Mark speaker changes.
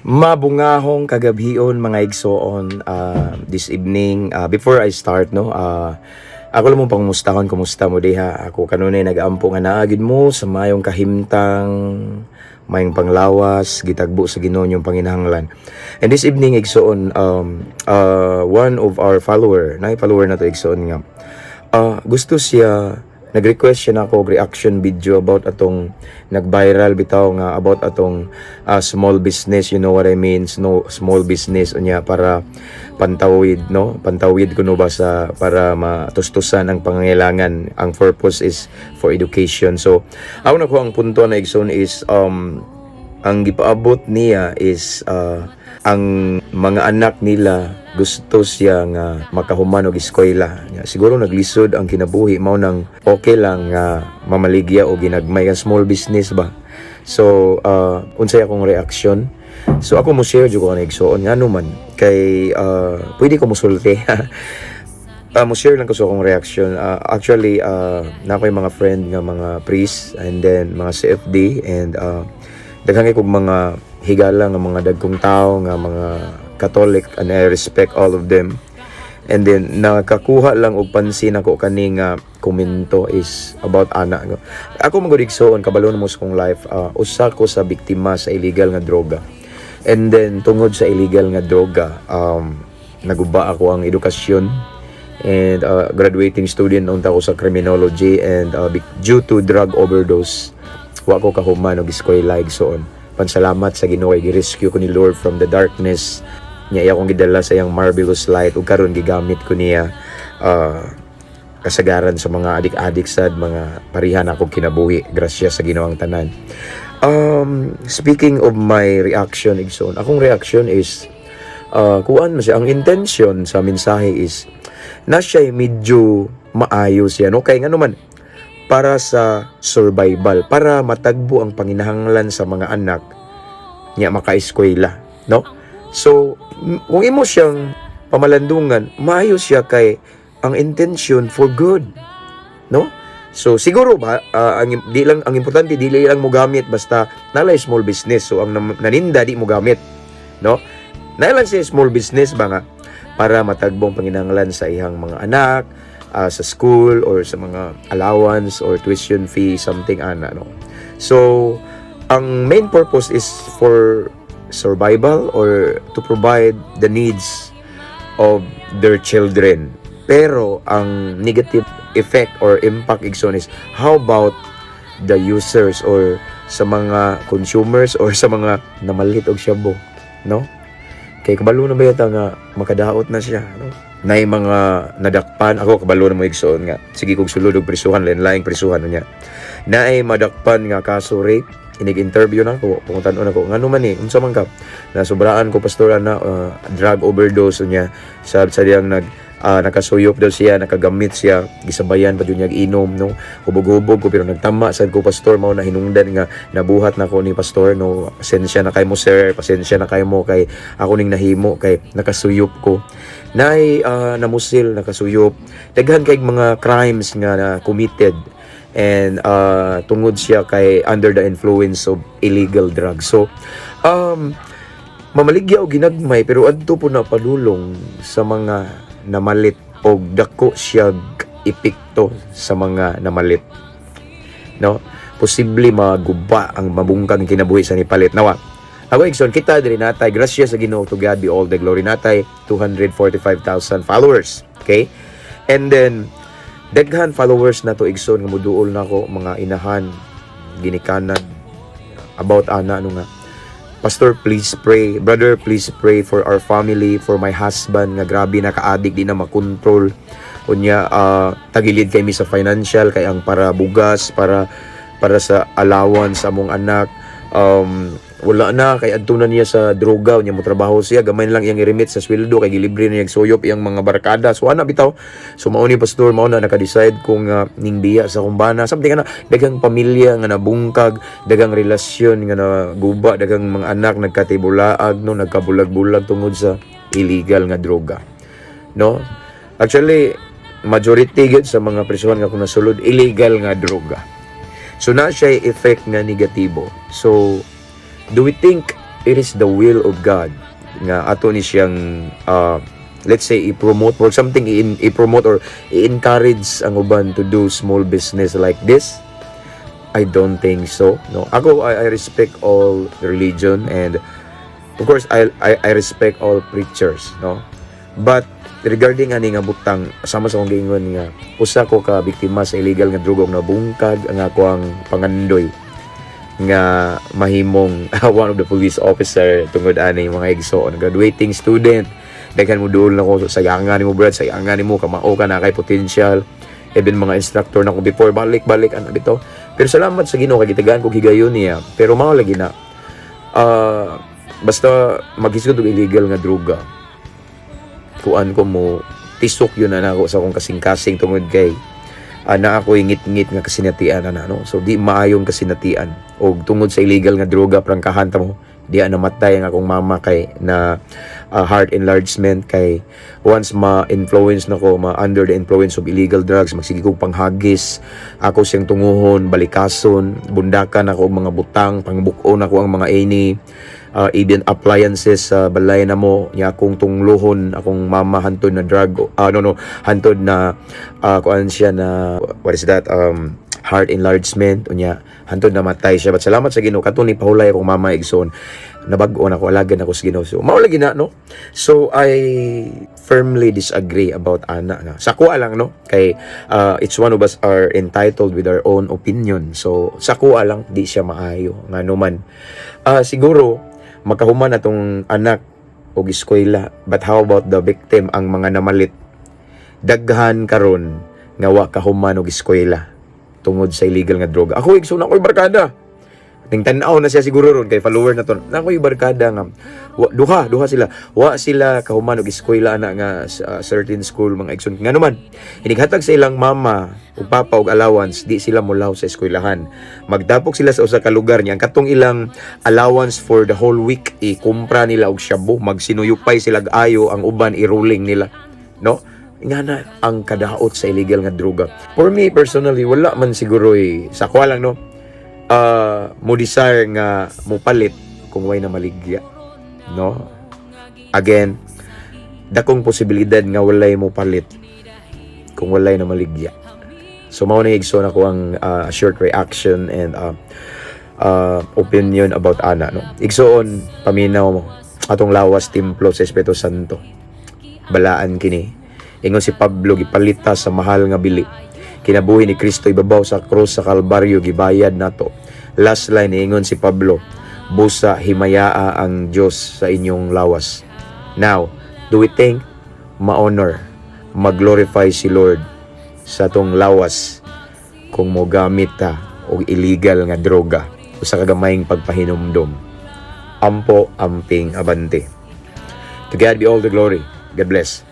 Speaker 1: Mabungahong kagabhion, mga igsoon, this evening. Before I start, no, ako lang mong pangumustahon. Kumusta mo diha? Ako kanunay nag-ampo nga naa gyud mo sa mayong kahimtang, mayong panglawas, gitagbo sa Ginoo yung panginahanglan. And this evening, igsoon, one of our follower, na follower na to, igsoon, nga gusto siya, nag-request siya nako og reaction video about atong nag-viral bitaw nga about atong small business, you know what I mean, no, small business unya para pantawid, no, pantawid kuno ba sa para matustusan ang pangangailangan. Ang purpose is for education. So ako na ko ang punto na, igsoon, is ang gipaabot niya is ang mga anak nila, gusto siya nga makahuman og eskwela. Nya, siguro naglisod ang kinabuhi, mao nang okay lang nga mamaligya o ginagmay ang small business ba. So unsay akong reaksyon? So ako mo share jud ko ani, igsoon, ngano man kay pwede ko musulti. Mo share lang ko sa akong reaction. Actually, na ako yung mga friend nga mga priest and then mga CFD and daghan kay kog mga higala nga mga dagkong tao nga mga Catholic and I respect all of them. And then nakakuha lang og pansin ako kani nga komento is about ana. Ako man gud, igsoon, kabalo na mo sa kong life, usa ko sa biktima sa illegal nga droga. And then tungod sa illegal nga droga, naguba ako ang edukasyon and graduating student unta ko sa criminology and due to drug overdose, wa ko kahuman og eskwela, igsoon. Pansalamat sa Ginoo kay gi-rescue ko ni Lord from the darkness niya, iya akong gidala sa iyang marvelous light ug karon gigamit ko niya kasagaran sa mga adik-adik sad, mga parihan akong kinabuhi. Grasya sa Ginoo ang tanan. Speaking of my reaction, igsoon, akong reaction is kuan man siya, ang intention sa mensahe is na siya medyo maayos yan. Okay, nga naman, para sa survival, para matagbo ang panginahanglan sa mga anak niya maka-eskwela, no? So, kung imo siyang pamalandungan, maayo siya kay ang intention for good, no? So siguro ba ang di lang ang importante dili lang mo gamit basta nalay small business. So ang naninda di mo gamit, no? Na lang siya small business ba nga para matagbong panginahanglan sa iyang mga anak sa school or sa mga allowance or tuition fee, something ana, no? So ang main purpose is for survival or to provide the needs of their children. Pero ang negative effect or impact, igsoon, is how about the users or sa mga consumers or sa mga namalit og shabu, no? Kay kabalo na ba yata nga makadaot na siya, no? Nay mga nadakpan, ako kabalo na mo, igsoon, nga sige kog sulod og prisuhan, lain-laing prisuhan niya. Naay madakpan nga kaso rape, inig-interview na ako, pangutan-on ako, ngano man eh, unsa man ka? Nasubraan ko, pastor, na drug overdose niya, sa diyang nakasuyop daw siya, nakagamit siya, gisabayan pa jud niya inom, no? Hubog-hubog ko pero nagtama sad ko, pastor, mao na hinungdan nga nabuhat na ko ni pastor, no? Pasensya na kay mo, sir, pasensya na kay mo kay ako ning nahimo kay nakasuyop ko. Nay namusil, nakasuyop. Daghan kay mga crimes nga na committed and tungod siya kay under the influence of illegal drugs. So mamaligya og ginagmay pero adto po na padulong sa mga namalit og dako siya epekto sa mga namalit, no? Posible maguba ang mabungkag ang kinabuhi sa nipalit. Nawa ako, igsoon, kita diri natay, grasya sa Ginoo, to God be all the glory, natay 245,000 followers, okay? And then daghan followers na to, igsoon, nga muduol nako, mga inahan, ginikanan, about ana ano nga, "Pastor, please pray. Brother, please pray for our family, for my husband nga grabe na ka-addict, di na makontrol. Unya, tagilid kay mi sa financial kay ang para bugas, para para sa allowance sa among anak. Wala na kay adto na niya sa droga. Unya mo trabaho siya, gamay lang iyang i-remit sa sweldo kay gilibre niya suyop iyang mga barkada." So ana bitaw. So mao ni, pastor, mao na naka-decide kung ning biya sa akong bana. Something ana, daghang pamilya nga nabungkag, daghang relasyon nga naguba, daghang mga anak nagkatibulaag, no, nagkabulag-bulag tungod sa illegal nga droga. No? Actually, majority gyud sa mga prisuhan nga kung nasulod, illegal nga droga. So na siya effect nga negatibo. So do we think it is the will of God nga ato ni siyang let's say i-promote or something, i-promote or i-encourage ang uban to do small business like this? I don't think so, no? Ako, I respect all religion and of course I respect all preachers, no? But regarding ani nga butang, sama sa akong giingon nga usa ko ka biktima sa illegal nga droga ug nabungkag ang ako ang pangandoy nga mahimong one of the police officer tungod ani, mga igsoon. Graduating student, daghan mo duol nako, "Sayanga nimo, Brad, sayanga nimo, kamao ka na kay potential." Even mga instructor nako before, balik balik ano bitaw. Pero salamat sa Ginoo kay gitagaan ko higayon niya. Pero mao lagi na, basta maghisgot og illegal nga droga, kuan ko mo tisok yun na nako sa akong kasing-kasing tungod kay na ako ngit-ngit nga kasinatian ana, no? So di maayong kasinatian. Og tungod sa illegal nga droga, prangkahan ta mo di namatay ang akong mama kay na heart enlargement, kay once ma-influence nako, ma under the influence of illegal drugs, magsige kog panghagis, ako siyang tunguhon, balikason, bundakan ako og mga butang, pangbuk-on ako ang mga any even appliances sa balay namo niya, akong tungluhon akong mama hantod na drug, no, hantod na kuan siya na, what is that, heart enlargement. Unya hantod namatay siya. But salamat sa Ginoo, kato ni pahulay akong mama, igsoon, nabag-o na ako, alagad ako sa Ginoo. So mao lagi na, no? So I firmly disagree about ana nga sa kuha lang, no? Kay each one of us are entitled with our own opinion. So sa kuha lang, di siya maayo nga man siguro makahuman atong anak og eskwela. But how about the victim, ang mga namalit? Daghan karon nga wa kahuman og eskwela tungod sa illegal nga droga. Ako, igsoon, ako'y barkada. Ning tan-aw na siya siguro ron kay follower na to. Na ako'y barkada nga wa, duha, duha sila. Wa sila kahuman og eskwela ana nga sa certain school, mga igsoon. Ngano man, inighatag sa ilang mama ug papa og allowance, di sila mulaw sa eskwelahan. Magdapok sila sa usa ka lugar niya. Ang katong ilang allowance for the whole week, ikumpra nila og shabu, magsinuyupay sila og ayo, ang uban i-rolling nila. No? Nga na ang kadaot sa illegal nga droga. For me personally, wala man siguro eh, sa kuha lang, no, mo desire nga mo palit kung way na maligya, no? Again, dakong posibilidad nga walay mo palit kung walay na maligya. So mao na, igsoon, ako ang short reaction and opinion about ana, no? Igsoon, paminaw mo, atong lawas templo sa Espiritu Santo. Balaan kini. Ingon si Pablo, gipalita sa mahal nga bili. Kinabuhi ni Kristo ibabaw sa krus sa Kalbaryo, gibayad nato. Last line, ingon si Pablo, "Busa himayaa ang Dios sa inyong lawas." Now, do we think ma-honor, mag-glorify si Lord sa atong lawas kung mo gamit ta og illegal nga droga? Usa ka gamayng pagpahinumdom. Ampo, amping, abante. To God be all the glory. God bless.